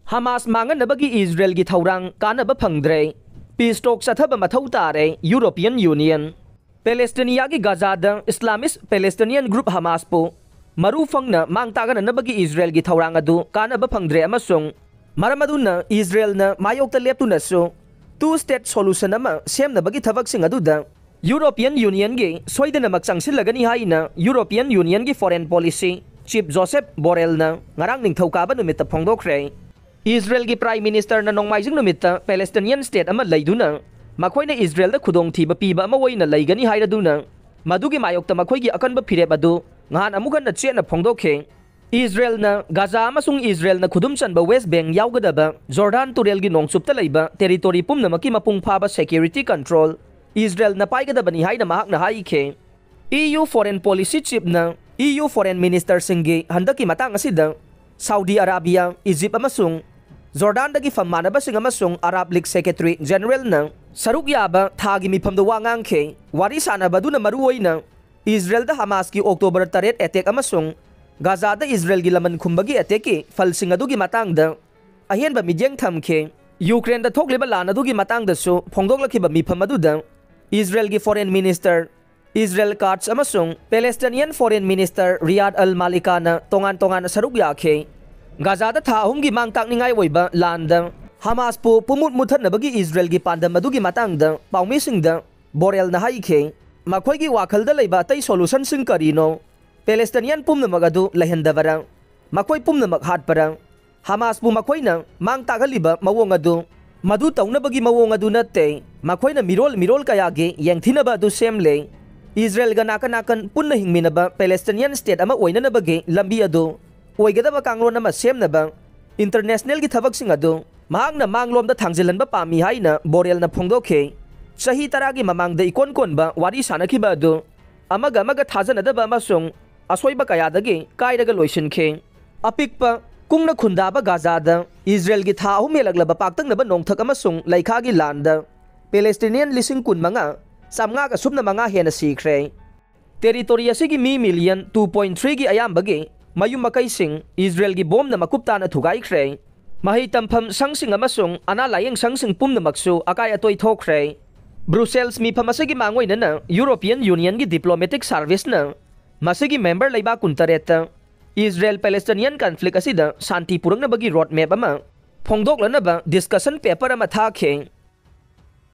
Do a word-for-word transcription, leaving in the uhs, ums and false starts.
ꯍꯃꯥꯁ ꯃꯥꯡꯍꯟꯅꯕꯒꯤ ꯏꯖꯔꯦꯜꯒꯤ ꯊꯧꯔꯥꯡ ꯀꯥꯟꯅꯕ ꯐꯪꯗ꯭ꯔꯦ꯫ ꯄꯤꯁ ꯇꯣꯛ ꯆꯠꯊꯕ ꯃꯊꯧ ꯇꯥꯔꯦ, ꯌꯨꯔꯣꯄꯤꯌꯟ ꯌꯨꯅꯤꯌꯟ꯫ ꯄꯦꯂꯦꯁꯇꯤꯅꯤꯌꯥꯒꯤ ꯒꯥꯖꯥꯗ ꯏꯁꯂꯥꯃꯤꯁ ꯄꯦꯂꯦꯁꯇꯤꯅꯤꯌꯟ ꯒ꯭ꯔꯨꯞ ꯍꯃꯥꯁꯄꯨ ꯃꯔꯨ ꯐꯪꯅ ꯃꯥꯡ ꯇꯥꯛꯍꯟꯅꯅꯕꯒꯤ ꯏꯖꯔꯦꯜꯒꯤ ꯊꯧꯔꯥꯡ ꯑꯗꯨ ꯀꯥꯟꯅꯕ ꯐꯪꯗ꯭ꯔꯦ ꯑꯃꯁꯨꯡ ꯃꯔꯝ ꯑꯗꯨꯅ ꯏꯖꯔꯦꯜꯅ ꯃꯥꯌꯣꯛꯇ ꯂꯦꯞꯇꯨꯅꯁꯨ two state solution ꯑꯃ ꯁꯦꯝꯅꯕꯒꯤ ꯊꯕꯛꯁꯤꯡ ꯑꯗꯨꯗ ꯌꯨꯔꯣꯄꯤꯌꯟ ꯌꯨꯅꯤꯌꯟꯒꯤ ꯁꯣꯏꯗꯅꯃꯛ ꯆꯪꯁꯤꯜꯂꯒꯅꯤ ꯍꯥꯏꯅ ꯌꯨꯔꯣꯄꯤꯌꯟ ꯌꯨꯅꯤꯌꯟꯒꯤ ꯐꯣꯔꯦꯟ ꯄꯣꯂꯤꯁꯤ ꯆꯤꯐ ꯖꯣꯁꯦꯞ ꯕꯣꯔꯦꯜꯅ ꯉꯔꯥꯡ ꯅꯤꯡꯊꯧꯀꯥꯕ ꯅꯨꯃꯤꯠꯇ ꯐꯣꯡꯗꯣꯛꯈ꯭ꯔꯦ꯫ ꯏꯖꯔꯦꯜꯒꯤ ꯄ꯭ꯔꯥꯏꯝ ꯃꯤꯅꯤꯁꯇꯔꯅ ꯅꯣꯡꯃꯥꯏꯖꯤꯡ ꯅꯨꯃꯤꯠꯇ ꯄꯦꯂꯦꯁꯇꯤꯅꯤꯌꯟ ꯁ꯭ꯇꯦꯠ ꯑꯃ ꯂꯩꯗꯨꯅ ꯃꯈꯣꯏꯅ ꯏꯖꯔꯦꯜꯗ ꯈꯨꯗꯣꯡꯊꯤꯕ ꯄꯤꯕ ꯑꯃ ꯑꯣꯏꯅ ꯂꯩꯒꯅꯤ ꯍꯥꯏꯔꯗꯨꯅ ꯃꯗꯨꯒꯤ ꯃꯥꯌꯣꯛꯇ ꯃꯈꯣꯏꯒꯤ ꯑꯀꯟꯕ ꯐꯤꯔꯦꯞ ꯑꯗꯨ ꯅꯍꯥꯟ ꯑꯃꯨꯛ ꯍꯟꯅ ꯆꯦꯠꯅ ꯐꯣꯡꯗꯣꯛꯈꯤ꯫ ꯏꯖꯔꯦꯜꯅ ꯒꯥꯖꯥ ꯑꯃꯁꯨꯡ ꯏꯖꯔꯦꯜꯅ ꯈꯨꯗꯨꯝ ꯆꯟꯕ ꯋꯦꯁ ꯕꯦꯡ ꯌꯥꯎꯒꯗꯕ ꯖꯣꯔꯗꯥꯟ ꯇꯨꯔꯦꯜꯒꯤ ꯅꯣꯡꯆꯨꯞꯇ ꯂꯩꯕ ꯇꯦꯔꯤꯇꯣꯔꯤ ꯄꯨꯝꯅꯃꯛꯀꯤ ꯃꯄꯨꯡ ꯐꯥꯕ ꯁꯦꯀ꯭ꯌꯨꯔꯤꯇꯤ ꯀꯟꯇ꯭ꯔꯣꯜ ꯏꯖꯔꯦꯜꯅ ꯄꯥꯏꯒꯗꯕꯅꯤ ꯍꯥꯏꯅ ꯃꯍꯥꯛꯅ ꯍꯥꯏꯈꯤ꯫ E U foreign policy ꯆꯤꯐꯅ E U foreign ꯃꯤꯅꯤꯁꯇꯔꯁꯤꯡꯒꯤ ꯍꯟꯗꯛꯀꯤ ꯃꯇꯥꯡ ꯑꯁꯤꯗ ꯁꯥꯎꯗꯤ ꯑꯔꯥꯕꯤꯌꯥ, ꯏꯖꯤꯞ ꯑꯃꯁꯨꯡ ꯖꯣꯔꯗꯥꯟꯗꯒꯤ ꯐꯝ ꯃꯥꯟꯅꯕꯁꯤꯡ ꯑꯃꯁꯨꯡ ꯑꯔꯥꯕ ꯂꯤꯒ ꯁꯦꯀ꯭ꯔꯦꯇꯔꯤ ꯖꯦꯅꯔꯦꯜꯅ ꯁꯔꯨꯛ ꯌꯥꯕ ꯊꯥꯒꯤ ꯃꯤꯐꯝꯗ ꯋꯥ ꯉꯥꯡꯈꯤ꯫ ꯋꯥꯔꯤ ꯁꯥꯟꯅꯕ ꯑꯗꯨꯅ ꯃꯔꯨꯑꯣꯏꯅ ꯏꯖꯔꯦꯜꯗ ꯍꯃꯥꯁꯀꯤ ꯑꯣꯛꯇꯣꯕꯔ ꯇꯔꯦꯠ ꯑꯦꯇꯦꯛ ꯑꯃꯁꯨꯡ ꯒꯥꯖꯥꯗ ꯏꯖꯔꯦꯜꯒꯤ ꯂꯃꯟ ꯈꯨꯝꯕꯒꯤ ꯑꯦꯇꯦꯛꯀꯤ ꯐꯜꯁꯤꯡ ꯑꯗꯨꯒꯤ ꯃꯇꯥꯡꯗ ꯑꯍꯦꯟꯕ ꯃꯤꯠꯌꯦꯡ ꯊꯝꯈꯤ꯫ ꯌꯨꯀ꯭ꯔꯦꯟꯗ ꯊꯣꯛꯂꯤꯕ ꯂꯥꯟ ꯑꯗꯨꯒꯤ ꯃꯇꯥꯡꯗꯁꯨ ꯐꯣꯡꯗꯣꯛꯂꯛꯈꯤꯕ ꯃꯤꯐꯝ ꯑꯗꯨꯗ ꯏꯖꯔꯦꯜꯒꯤ ꯐꯣꯔꯦꯟ ꯃꯤꯅꯤꯁꯇꯔ ꯏꯖꯔꯦꯜ ꯀꯥꯠꯁ ꯑꯃꯁꯨꯡ ꯄꯦꯂꯦꯁꯇꯤꯅꯤꯌꯟ ꯐꯣꯔꯦꯟ ꯃꯤꯅꯤꯁꯇꯔ ꯔꯤꯌꯥꯗ ꯑꯜ ꯃꯥꯂꯤꯀꯥꯅ ꯇꯣꯉꯥꯟ ꯇꯣꯉꯥꯟꯅ ꯁꯔꯨꯛ ꯌꯥꯈꯤ꯫ ꯒꯥꯖꯥꯗ ꯊꯥ ꯑꯍꯨꯝꯒꯤ ꯃꯥꯡ ꯇꯥꯛꯅꯤꯡꯉꯥꯏ ꯑꯣꯏꯕ ꯂꯥꯟꯗ ꯍꯃꯥꯁꯄꯨ ꯄꯨꯝꯃꯨꯠ ꯃꯨꯠꯊꯠꯅꯕꯒꯤ ꯏꯖꯔꯦꯜꯒꯤ ꯄꯥꯟꯗꯝ ꯑꯗꯨꯒꯤ ꯃꯇꯥꯡꯗ ꯄꯥꯎꯃꯤꯁꯤꯡꯗ ꯕꯣꯔꯦꯜꯅ ꯍꯥꯏꯈꯤ, ꯃꯈꯣꯏꯒꯤ ꯋꯥꯈꯜꯗ ꯂꯩꯕ ꯑꯇꯩ ꯁꯣꯂꯨꯁꯟꯁꯤꯡ ꯀꯔꯤꯅꯣ? ꯄꯦꯂꯦꯁꯇꯤꯅꯤꯌꯟ ꯄꯨꯝꯅꯃꯛ ꯑꯗꯨ ꯂꯩꯍꯟꯗꯕꯔ? ꯃꯈꯣꯏ ꯄꯨꯝꯅꯃꯛ ꯍꯥꯠꯄꯔ? ꯍꯃꯥꯁꯄꯨ ꯃꯈꯣꯏꯅ ꯃꯥꯡ ꯇꯥꯛꯍꯜꯂꯤꯕ ꯃꯑꯣꯡ ꯑꯗꯨ, ꯃꯗꯨ ꯇꯧꯅꯕꯒꯤ ꯃꯑꯣꯡ ꯑꯗꯨ ꯅꯠꯇꯦ꯫ ꯃꯈꯣꯏꯅ ꯃꯤꯔꯣꯜ ꯃꯤꯔꯣꯜ ꯀꯌꯥꯒꯤ ꯌꯦꯡꯊꯤꯅꯕ ꯑꯗꯨ ꯁꯦꯝꯂꯦ꯫ ꯏꯖꯔꯦꯜꯒ ꯅꯥꯀꯟ ꯅꯥꯀꯟ ꯄꯨꯟꯅ ꯍꯤꯡꯃꯤꯟꯅꯕ ꯄꯦꯂꯦꯁꯇꯤꯅꯤꯌꯟ ꯁ꯭ꯇꯦꯠ ꯑꯃ ꯑꯣꯏꯅꯅꯕꯒꯤ ꯂꯝꯕꯤ ꯑꯗꯨ ꯑꯣꯏꯒꯗꯕ ꯀꯥꯡꯂꯣꯟ ꯑꯃ ꯁꯦꯝꯅꯕ ꯏꯟꯇꯔꯅꯦꯁꯅꯦꯜꯒꯤ ꯊꯕꯛꯁꯤꯡ ꯑꯗꯨ ꯃꯍꯥꯛꯅ ꯃꯥꯡꯂꯣꯝꯗ ꯊꯥꯡꯖꯤꯜꯍꯟꯕ ꯄꯥꯝꯃꯤ ꯍꯥꯏꯅ ꯕꯣꯔꯦꯜꯅ ꯐꯣꯡꯗꯣꯛꯈꯤ꯫ ꯆꯍꯤ ꯇꯔꯥꯒꯤ ꯃꯃꯥꯡꯗ ꯏꯀꯣꯟ ꯀꯣꯟꯕ ꯋꯥꯔꯤ ꯁꯥꯅꯈꯤꯕ ꯑꯗꯨ ꯑꯃꯒ ꯑꯃꯒ ꯊꯥꯖꯅꯗꯕ ꯑꯃꯁꯨꯡ ꯑꯁꯣꯏꯕ ꯀꯌꯥꯗꯒꯤ ꯀꯥꯏꯔꯒ ꯂꯣꯏꯁꯤꯟꯈꯤ꯫ ꯑꯄꯤꯛꯄ, ꯀꯨꯡꯅ ꯈꯨꯟꯗꯥꯕ ꯒꯥꯖꯥꯗ ꯏꯖꯔꯦꯜꯒꯤ ꯊꯥ ꯑꯍꯨꯝ ꯍꯦꯜꯂꯛꯂꯕ ꯄꯥꯛꯇꯛꯅꯕ ꯅꯣꯡꯊꯛ ꯑꯃꯁꯨꯡ ꯂꯩꯈꯥꯒꯤ ꯂꯥꯟꯗ ꯄꯦꯂꯦꯁꯇꯤꯅꯤꯌꯟ ꯂꯤꯁꯤꯡ ꯀꯨꯟ ꯃꯉꯥ, ꯆꯥꯝꯃꯉꯥꯒ ꯁꯨꯞꯅ ꯃꯉꯥ ꯍꯦꯟꯅ ꯁꯤꯈ꯭ꯔꯦ꯫ ꯇꯦꯔꯤꯇꯣꯔꯤ ꯑꯁꯤꯒꯤ ꯃꯤ ꯃꯤꯂꯤꯌꯟ two point three ꯒꯤ ꯑꯌꯥꯝꯕꯒꯤ ꯃꯌꯨꯝ ꯃꯀꯩꯁꯤꯡ ꯏꯖꯔꯦꯜꯒꯤ ꯕꯣꯝꯅ ꯃꯀꯨꯞ ꯇꯥꯅ ꯊꯨꯒꯥꯏꯈ꯭ꯔꯦ꯫ ꯃꯍꯩ ꯇꯝꯐꯝ ꯁꯪꯁꯤꯡ ꯑꯃꯁꯨꯡ ꯑꯅꯥ ꯂꯥꯌꯦꯡ ꯁꯪꯁꯤꯡ ꯄꯨꯝꯅꯃꯛꯁꯨ ꯑꯀꯥꯏ ꯑꯇꯣꯏ ꯊꯣꯛꯈ꯭ꯔꯦ꯫ ꯕ꯭ꯔꯨꯁꯦꯜꯁ ꯃꯤꯐꯝ ꯑꯁꯤꯒꯤ ꯃꯥꯡꯑꯣꯏꯅꯅ ꯌꯨꯔꯣꯄꯤꯌꯟ ꯌꯨꯅꯤꯌꯟꯒꯤ ꯗꯤꯄ꯭ꯂꯣꯃꯦꯇꯤꯛ ꯁꯥꯔꯚꯤꯁꯅ ꯃꯁꯤꯒꯤ ꯃꯦꯝꯕꯔ ꯂꯩꯕꯥꯛ ꯀꯨꯟꯇꯔꯦꯠꯇ ꯏꯖꯔꯦꯜ ꯄꯦꯂꯦꯁꯇꯤꯅꯤꯌꯟ ꯀꯟꯐ꯭ꯂꯤꯛ ꯑꯁꯤꯗ ꯁꯥꯟꯇꯤ ꯄꯨꯔꯛꯅꯕꯒꯤ ꯔꯣꯗ ꯃꯦꯞ ꯑꯃ ꯐꯣꯡꯗꯣꯛꯂꯅꯕ ꯗꯤꯁꯀꯁꯟ ꯄꯦꯄꯔ ꯑꯃ ꯊꯥꯈꯤ꯫